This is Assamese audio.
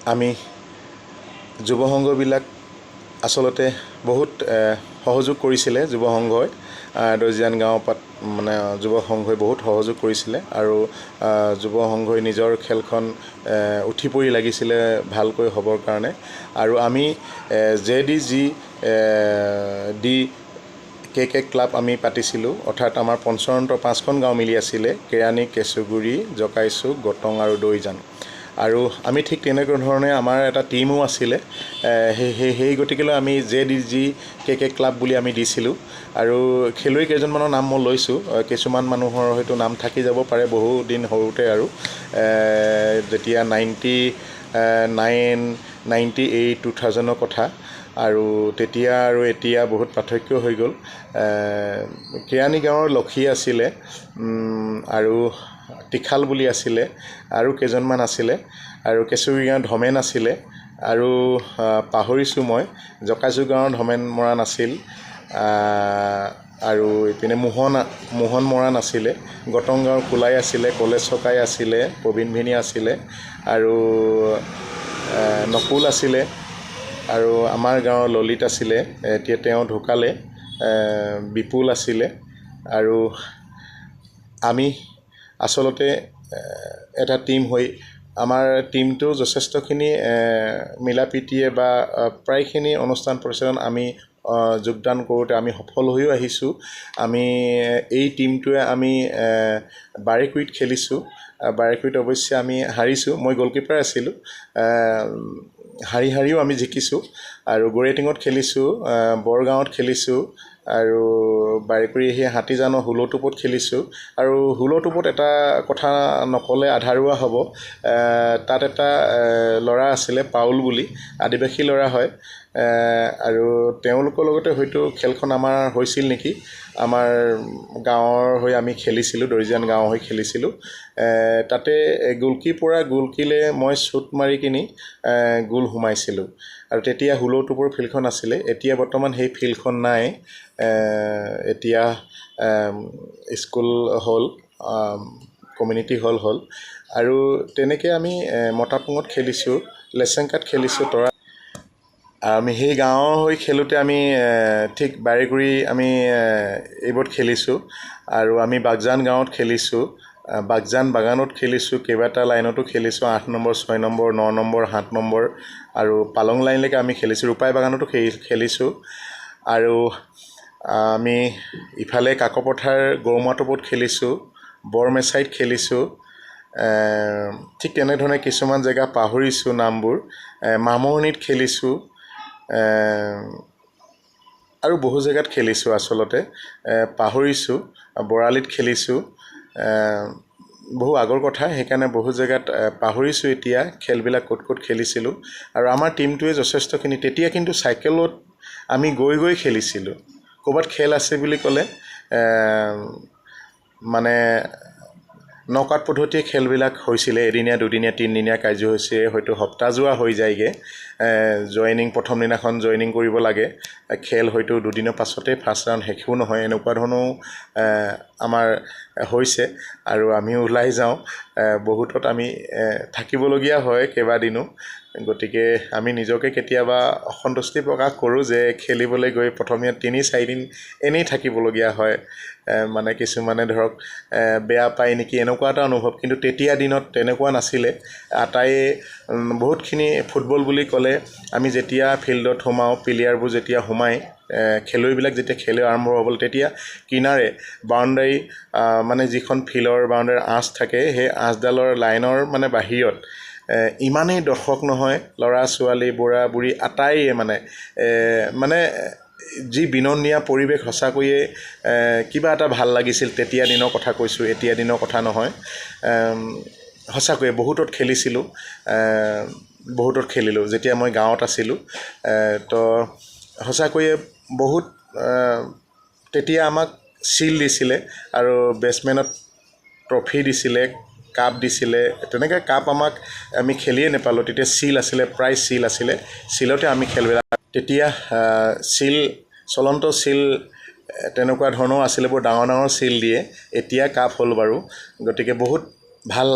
আমি যুৱ সংঘবিলাক আচলতে বহুত সহযোগ কৰিছিলে। যুৱ সংঘই দৈজিয়ান গাঁও মানে যুৱ সংঘই বহুত সহযোগ কৰিছিলে আৰু যুৱ সংঘই নিজৰ খেলখন উঠি পৰি লাগিছিলে ভালকৈ হ'বৰ কাৰণে। আৰু আমি J D G D K K club আমি পাতিছিলোঁ। অৰ্থাৎ আমাৰ পঞ্চৰন্ত পাঁচখন গাঁও মিলি আছিলে, কেৰাণী, কেঁচুগুৰি, জকাইচুক, গটং আৰু দৈজান। আৰু আমি ঠিক তেনেকুৱা ধৰণে আমাৰ এটা টীমো আছিলে। সেই গতিকেলৈ আমি J D G K K club বুলি আমি দিছিলোঁ। আৰু খেলুৱৈ কেইজনমানৰ নাম মই লৈছোঁ, কিছুমান মানুহৰ হয়তো নাম থাকি যাব পাৰে বহু দিন সৰুতে। আৰু যেতিয়া 99, 98, 2000ৰ কথা আৰু তেতিয়া আৰু এতিয়া বহুত পাৰ্থক্য হৈ গ'ল। কেৰাণী গাঁৱৰ লক্ষী আছিলে আৰু টিখাল বুলি আছিলে আৰু কেইজনমান আছিলে আৰু কেঁচুগুৰি গাঁৱৰ ধমেন আছিলে আৰু পাহৰিছোঁ মই, জকাইচুক গাঁৱৰ ধমেন মৰাণ আছিল আৰু ইপিনে মোহন মৰাণ আছিলে, গটং গাঁৱৰ কুলাই আছিলে, কলেজ চকাই আছিলে, প্ৰবীণ ভিনি আছিলে আৰু নকুল আছিলে আৰু আমাৰ গাঁৱৰ ললিত আছিলে, এতিয়া তেওঁ ঢুকালে, বিপুল আছিলে। আৰু আমি আচলতে এটা টীম হৈ আমাৰ টীমটো যথেষ্টখিনি মিলা প্ৰীতিয়ে বা প্ৰায়খিনি অনুষ্ঠান প্ৰতিষ্ঠানত আমি যোগদান কৰোঁতে আমি সফল হৈও আহিছোঁ। আমি এই টীমটোৱে আমি বাৰেকুৰিত খেলিছোঁ। বাৰেকুৰিত অৱশ্যে আমি হাৰিছোঁ, মই গ'লকিপাৰ আছিলোঁ। হাৰি হাৰিও আমি জিকিছোঁ আৰু গৌৰীটিঙত খেলিছোঁ, বৰগাঁৱত খেলিছোঁ আৰু বাৰেকুৰি সেই হাতীজানৰ ষোল্লটোপত খেলিছোঁ। আৰু ষোল্লটোপত এটা কথা নক'লে আধৰুৱা হ'ব। তাত এটা ল'ৰা আছিলে পাউল বুলি, আদিবাসী ল'ৰা হয় আৰু তেওঁলোকৰ লগতে হয়তো খেলখন আমাৰ হৈছিল নেকি। আমাৰ গাঁৱৰ হৈ আমি খেলিছিলোঁ, দৈজিয়ান গাঁৱৰ হৈ খেলিছিলোঁ। তাতে গ'লকীৰ পৰা গ'লকীলৈ মই শ্বুট মাৰি কিনি গ'ল সোমাইছিলোঁ আৰু তেতিয়া ষোল্লটোপৰ ফিল্ডখন আছিলে। এতিয়া বৰ্তমান সেই ফিল্ডখন নাই, এতিয়া স্কুল হ'ল, কমিউনিটি হল হ'ল। আৰু তেনেকৈ আমি মতাপুঙত খেলিছোঁ, লেচেংকাত খেলিছোঁ, তৰা আমি সেই গাঁৱৰ হৈ খেলোঁতে আমি ঠিক বাৰেকুৰি আমি এইবোৰত খেলিছোঁ আৰু আমি বাগজান গাঁৱত খেলিছোঁ, বাগজান বাগানত খেলিছোঁ, কেইবাটা লাইনতো খেলিছোঁ, 8 নম্বৰ, 6 নম্বৰ, 9 নম্বৰ, 7 নম্বৰ আৰু পালং লাইনলৈকে আমি খেলিছোঁ, ৰূপাই বাগানতো খেলিছোঁ। আৰু আমি ইফালে কাকপথাৰ গৰুমা টোপত খেলিছোঁ, বৰমেচাইত খেলিছোঁ। ঠিক তেনেধৰণে কিছুমান জেগা পাহৰিছোঁ নামবোৰ, মামৰণিত খেলিছোঁ আৰু বহু জেগাত খেলিছোঁ, আচলতে পাহৰিছোঁ। বৰালিত খেলিছোঁ। বহু আগৰ কথা, সেইকাৰণে বহু জেগাত পাহৰিছোঁ এতিয়া খেলবিলাক ক'ত ক'ত খেলিছিলোঁ। আৰু আমাৰ টীমটোৱে যথেষ্টখিনি তেতিয়া কিন্তু চাইকেলত আমি গৈ গৈ খেলিছিলোঁ। ক'ৰবাত খেল আছে বুলি ক'লে মানে নক আউট পদ্ধতিৰে খেলবিলাক হৈছিলে। এদিনীয়া, দুদিনীয়া, তিনিদিনীয়া কাৰ্যসূচীৰে হয়তো সপ্তাহ যোৰা হৈ যায়গৈ। জইনিং প্ৰথম দিনাখন জইনিং কৰিব লাগে, খেল হয়তো দুদিনৰ পাছতেই ফাৰ্ষ্ট ৰাউণ্ড শেষো নহয়, এনেকুৱা ধৰণৰো আমাৰ হৈছে। আৰু আমিও ওলাই যাওঁ, বহুতত আমি থাকিবলগীয়া হয় কেইবাদিনো। গতিকে আমি নিজকে কেতিয়াবা অসন্তুষ্টি প্ৰকাশ কৰোঁ যে খেলিবলৈ গৈ প্ৰথমে 3-4 দিন এনেই থাকিবলগীয়া হয়। মানে কিছুমানে ধৰক বেয়া পায় নেকি, এনেকুৱা এটা অনুভৱ। কিন্তু তেতিয়া দিনত তেনেকুৱা নাছিলে। আটাইয়ে বহুতখিনি ফুটবল বুলি ক'লে আমি যেতিয়া ফিল্ডত সোমাওঁ, প্লেয়াৰবোৰ যেতিয়া সোমায়, খেলুৱৈবিলাক যেতিয়া খেল আৰম্ভ হ'বলৈ, তেতিয়া কিনাৰে বাউণ্ডাৰী মানে যিখন ফিল্ডৰ বাউণ্ডাৰীৰ আঁচ থাকে, সেই আঁচডালৰ লাইনৰ মানে বাহিৰত ইমানেই দৰ্শক নহয়, ল'ৰা ছোৱালী, বুঢ়া বুঢ়ী আটাইয়ে মানে মানে যি বিনন্দীয়া পৰিৱেশ, সঁচাকৈয়ে কিবা এটা ভাল লাগিছিল। তেতিয়া দিনৰ কথা কৈছোঁ, এতিয়া দিনৰ কথা নহয়। সঁচাকৈয়ে বহুতত খেলিছিলোঁ, বহুতত খেলিলোঁ যেতিয়া মই গাঁৱত আছিলোঁ। তো সঁচাকৈয়ে বহুত তেতিয়া আমাক চিল দিছিলে আৰু বেটছমেনক ট্ৰফি দিছিলে, কাপ দিছিলে। তেনেকৈ কাপ আমাক আমি খেলিয়ে নেপালোঁ। তেতিয়া চিল আছিলে, প্ৰায় চিল আছিলে, চিলতে আমি খেলবিলাক তেতিয়া চিল চলন্ত চিল তেনেকুৱা ধৰণৰো আছিলে, বৰ ডাঙৰ ডাঙৰ চিল দিয়ে। এতিয়া কাপ হ'ল বাৰু। গতিকে বহুত ভাল।